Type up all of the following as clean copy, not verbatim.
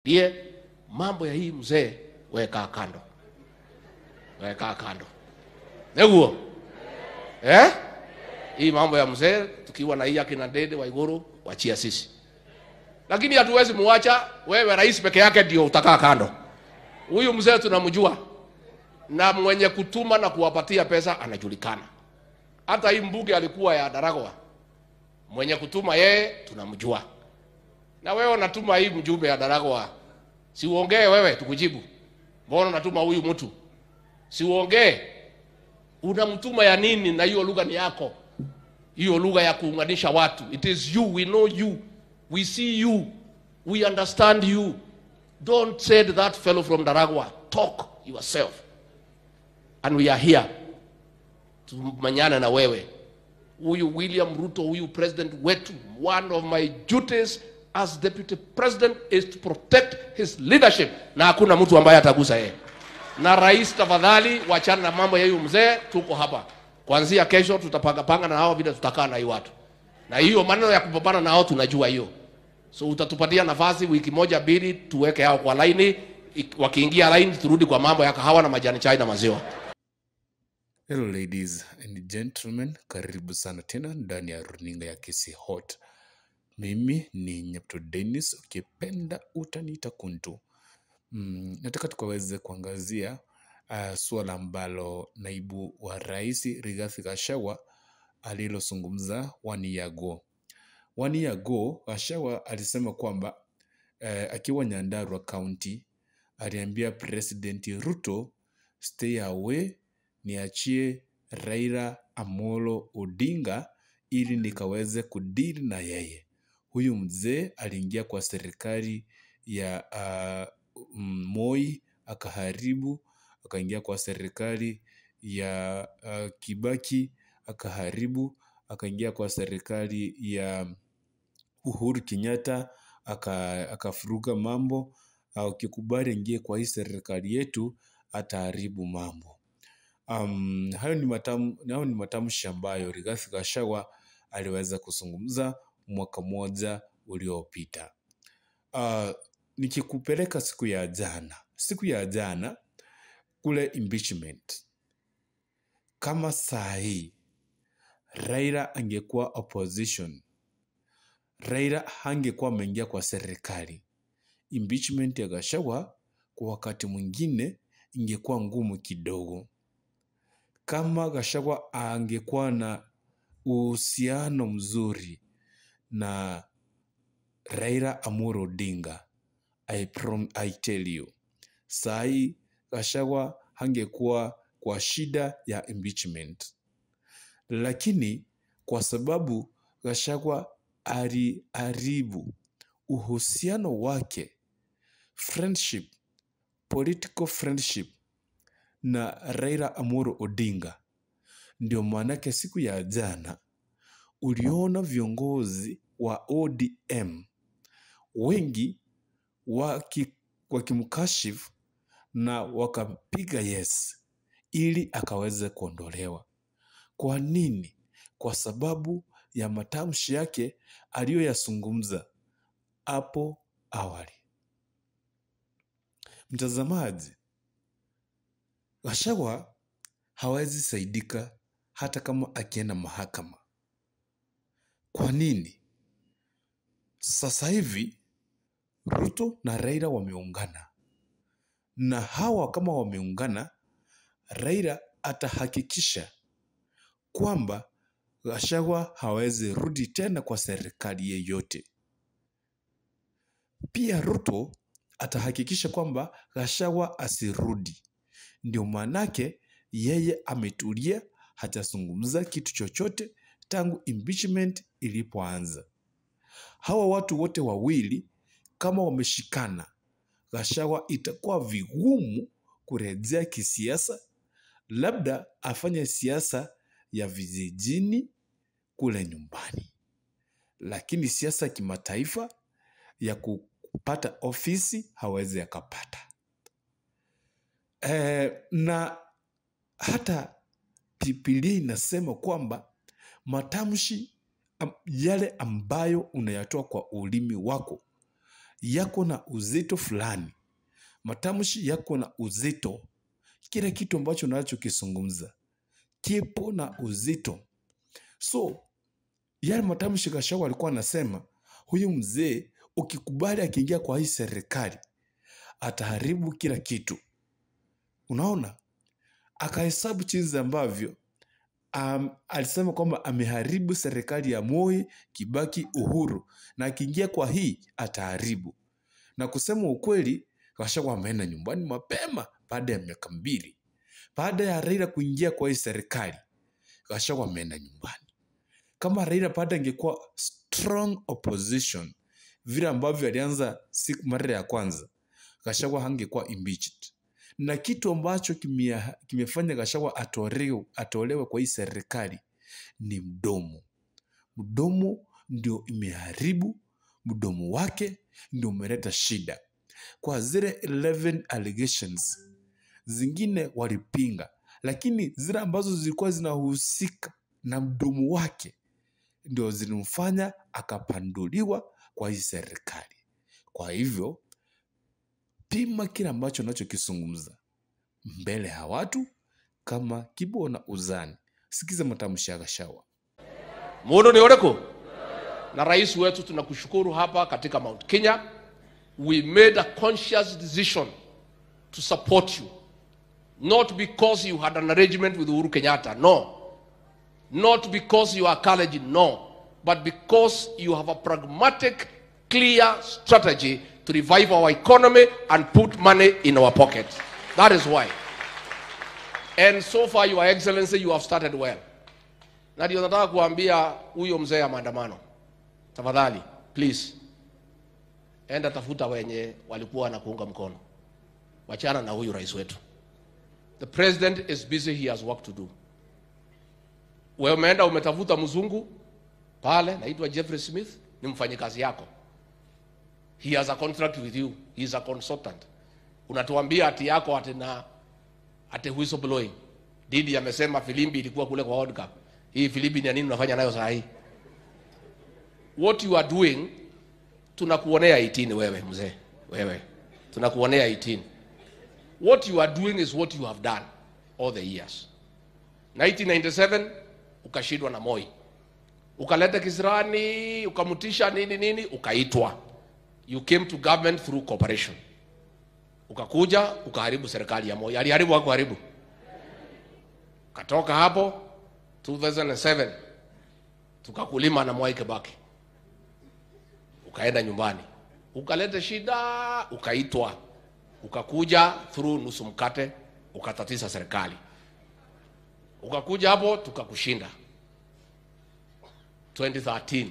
Ndiye mambo ya hii mzee weka kando. Weka kando. Neguo? Eh? Hii mambo ya mzee tukiwa na hii akina Ndede Waiguru wachia sisi. Lakini hatuwezi muacha wewe rais peke yake ndio utakaa kando. Huyu mzee tunamjua. Na mwenye kutuma na kuwapatia pesa anajulikana. Hata hii mbunge alikuwa ya Daragwa. Mwenye kutuma yeye tunamjua. Na wewe unatuma hii mjumbe ya Daragwa. Si uongee wewe tukujibu. Mbona unatuma huyu mtu? Si uongee. Unamtuma ya nini na hiyo lugha ni yako? Hiyo lugha ya kuunganisha watu. It is you, we know you. We see you. We understand you. Don't send that fellow from Daragwa. Talk yourself. And we are here. Tumanyana na wewe. Huyu William Ruto, huyu president wetu, one of my duties as deputy president is to protect his leadership. Na hakuna mtu ambaye atagusa yeye. Na rais tafadhali wachana na mambo ya huyu mzee, tuko hapa. Kuanzia kesho tutapanga panga na hao vile tutakaa na hii watu. Na hiyo maneno ya kupambana na hao tunajua hiyo. So utatupatia nafasi wiki moja mbili tuweke hao kwa laini, wakiingia laini turudi kwa mambo ya kahawa na majani chai na maziwa. Hello ladies and gentlemen, karibu sana tena ndani ya runinga ya Kisii Hot. Mimi ni Nyepto Dennis, ukipenda utaniita Kuntu. Nataka tukaweze kuangazia suala ambalo naibu wa rais Rigathi Gachagua alilozungumza 1 year ago. 1 year ago Gachagua alisema kwamba akiwa Nyandarua County aliambia President Ruto, stay away, niachie Raila Amolo Odinga ili nikaweze kudili na yeye. Huyu mzee aliingia kwa serikali ya Moi akaharibu, akaingia kwa serikali ya Kibaki akaharibu, akaingia kwa serikali ya Uhuru Kenyatta akafuruga mambo. Ukikubali ingie kwa hii serikali yetu ataharibu mambo. Hayo ni matamshi ambayo Rigathi Gachagua aliweza kuzungumza mwaka mmoja uliopita. Nikikupeleka siku ya jana kule impeachment, kama saa hii Raila angekuwa opposition, Raila hangekuwa ameingia kwa serikali, impeachment ya Gachagua kwa wakati mwingine ingekuwa ngumu kidogo. Kama Gachagua angekuwa na uhusiano mzuri na Raila Amolo Odinga, I tell you, sai Gachagua hangekuwa kwa shida ya impeachment. Lakini kwa sababu Gachagua aliharibu uhusiano wake, friendship, political friendship na Raila Amolo Odinga, ndio maanake siku ya jana uliona viongozi wa ODM wengi wakimkashifu na wakapiga yes ili akaweze kuondolewa. Kwa nini? Kwa sababu ya matamshi yake aliyoyazungumza hapo awali. Mtazamaji, Gachagua hawezi saidika hata kama akienda mahakama. Kwa nini? Sasa hivi Ruto na Raila wameungana. Na hawa kama wameungana, Raila atahakikisha kwamba Gachagua hawezi rudi tena kwa serikali yeyote. Pia Ruto atahakikisha kwamba Gachagua asirudi. Ndio maanake yeye ametulia, hajazungumza kitu chochote tangu impeachment ilipoanza. Hawa watu wote wawili kama wameshikana, Gachagua itakuwa vigumu kurejea kisiasa, labda afanye siasa ya vijijini kule nyumbani. Lakini siasa kimataifa ya kupata ofisi hawezi akapata. Na hata Biblia inasema kwamba matamshi yale ambayo unayatoa kwa ulimi wako yako na uzito fulani, matamshi yako na uzito. Kila kitu ambacho unachokizungumza kipo na uzito. So yale matamshi Gachagua alikuwa anasema, huyu mzee ukikubali akiingia kwa hii serikali ataharibu kila kitu. Unaona? Akahesabu jinsi ambavyo alisema kwamba ameharibu serikali ya Moi, Kibaki, Uhuru, na akiingia kwa hii ataharibu. Na kusema ukweli, Gachagua ameenda nyumbani mapema baada ya miaka 2. Baada ya Raila kuingia kwa hii serikali, Gachagua ameenda nyumbani. Kama Raila baada angekuwa strong opposition vile ambavyo alianza siku mara ya kwanza, Gachagua hangekuwa impeached. Na kitu ambacho kimefanya Gachagua atolewe kwa hii serikali ni mdomo. Mdomo ndio imeharibu, mdomo wake ndio umeleta shida. Kwa zile 11 allegations zingine walipinga, lakini zile ambazo zilikuwa zinahusika na mdomo wake ndio zilimfanya akapanduliwa kwa hii serikali. Kwa hivyo pima kile ambacho unachokizungumza mbele ya watu kama kibo na uzani. Sikiza matamshi ya Gachagua. Mundu ni oreko? Na rais wetu tunakushukuru hapa katika Mount Kenya. We made a conscious decision to support you. Not because you had an arrangement with Uhuru Kenyatta, no. Not because you are Kalenjin, no. But because you have a pragmatic, clear strategy to revive our economy and put money in our pocket. That is why. And so far, Your Excellency, you have started well. Na ndio nataka kuambia huyo mzee ya maandamano, tafadhali, please, enda tafuta wenye walikuwa na kuunga mkono. Wachana na huyu rais wetu. The president is busy, he has work to do. Wewe umeenda umetafuta mzungu pale, naitwa Jeffrey Smith, ni mfanyikazi yako. He has a contract with you. He is a consultant. Unatuambia ati yako ati na ati whistleblowing. Didi amesema filimbi ilikuwa kule kwa World Cup. Hii filimbi ni nini unafanya nayo saa hii? What you are doing, tunakuonea 18 wewe mzee. Wewe. Tunakuonea 18. What you are doing is what you have done all the years. 1997 ukashindwa na Moi. Ukaleta kisirani, ukamutisha nini nini, ukaitwa. You came to government through cooperation. Ukakuja, ukaharibu serikali ya Moi. Aliharibu hakuharibu? Katoka hapo 2007 tukakulima na Mwai Kibaki. Ukaenda nyumbani. Ukaleta shida, ukaitwa. Ukakuja through nusu mkate, ukatatiza serikali. Ukakuja hapo tukakushinda. 2013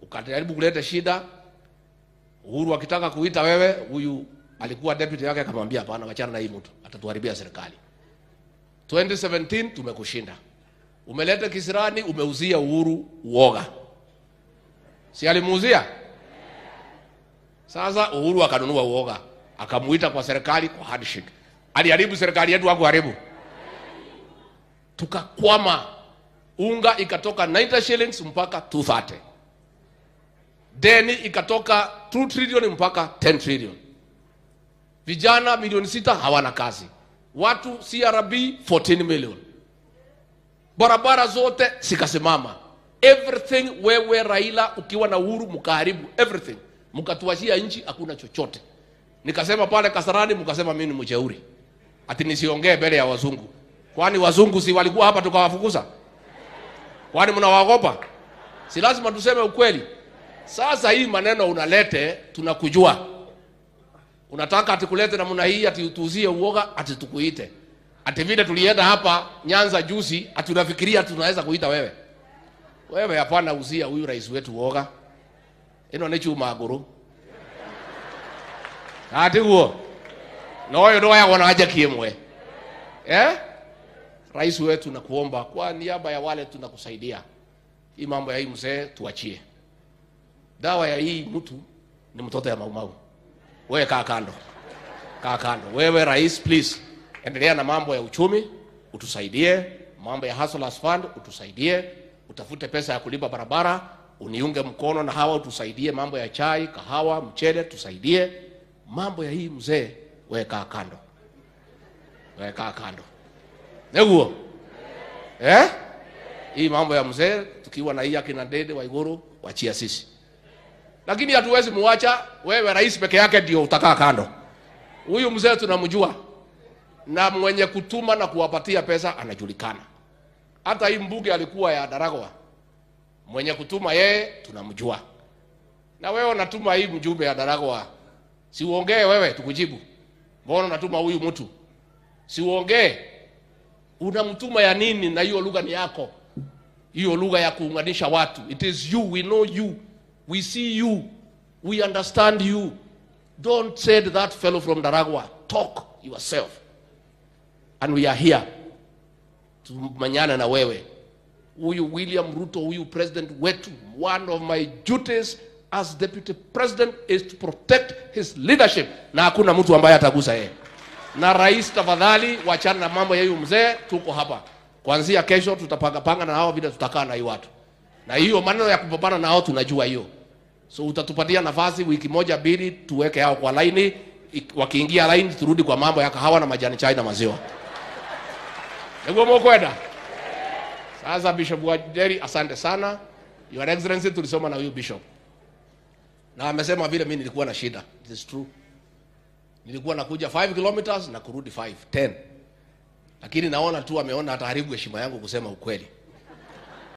ukajaribu kuleta shida. Uhuru akitaka kuita wewe, huyu alikuwa deputy yake akamwambia hapana, wachana na hii mtu, atatuharibia serikali. 2017 tumekushinda. Umeleta kisirani, umeuzia Uhuru uoga. Si alimuuzia? Sasa Uhuru akanunua uoga, akamuita kwa serikali kwa handshake. Aliharibu serikali yetu, hakuharibu? Tukakwama. Unga ikatoka 90 shillings mpaka 230. Deni ikatoka 2 trillion mpaka 10 trillion. Vijana milioni 6 hawana kazi. Watu CRB 14 million. Barabara zote zikasimama. Everything wewe Raila ukiwa na Uhuru mkaharibu everything. Mkatuachia nchi hakuna chochote. Nikasema pale Kasarani, mkasema mimi ni mjeuri. Ati nisiongee mbele ya wazungu. Kwani wazungu si walikuwa hapa tukawafukuza? Kwani mnawaogopa? Si lazima tuseme ukweli. Sasa hii maneno unalete, tunakujua. Unataka atikulete namna hii, ati utuuzie uoga, ati tukuite. Ati vile tulienda hapa Nyanza juzi, ati unafikiria tunaweza kuita wewe. Wewe hapana, uzia huyu rais wetu uoga. Ino ni chuma guru. Ati huo. No yo doya wanaja kiemwe. Eh? Rais wetu nakuomba kwa niaba ya wale tunakusaidia. Hii mambo ya hii mzee tuachie. Dawa ya hii mtu ni mtoto ya Maumau. Wewe kaa kando. Kaa kando. Wewe rais, please, endelea na mambo ya uchumi, utusaidie, mambo ya Hustlers Fund utusaidie, utafute pesa ya kulipa barabara, uniunge mkono na hawa, tusaidie mambo ya chai, kahawa, mchele, tusaidie mambo ya hii mzee, weka kando, weka kando. Neguo eh? Hii mambo ya mzee tukiwa na hii akina Ndindi Waiguru, wachia sisi, lakini hatuwezi muacha wewe rais peke yake ndio utakaa kando. Huyu mzee tunamjua, na mwenye kutuma na kuwapatia pesa anajulikana. Hata hii mbunge alikuwa ya Daragwa, mwenye kutuma yeye tunamjua. Na wewe unatuma hii mjumbe ya Daragwa, si uongee wewe tukujibu. Mbona unatuma huyu mtu? Si uongee. Unamtuma ya nini? Na hiyo lugha ni yako, hiyo lugha ya kuunganisha watu. It is you, we know you, we see you, we understand you. Don't send that fellow from Daragwa. Talk yourself. And we are here tumanyana na wewe. Huyu William Ruto, huyu president wetu, one of my duties as deputy president is to protect his leadership, na hakuna mtu ambaye atagusa yeye. Na rais, tafadhali wachana na mambo ya huyu mzee, tuko hapa kuanzia kesho, tutapanga panga na hao vile tutakaa na hii watu, na hiyo maneno ya kupambana na hao tunajua hiyo. So utatupatia nafasi wiki moja mbili, tuweke hao kwa laini, wakiingia laini turudi kwa mambo ya kahawa na majani chai na maziwa. Ndio mkwenda. Sasa Bishop Wajeri, asante sana. Your Excellency, tulisoma na huyu bishop. Na amesema vile mimi nilikuwa na shida. It is true. Nilikuwa nakuja 5 kilometers na kurudi 5, 10. Lakini naona tu ameona ataharibu heshima yangu kusema ukweli.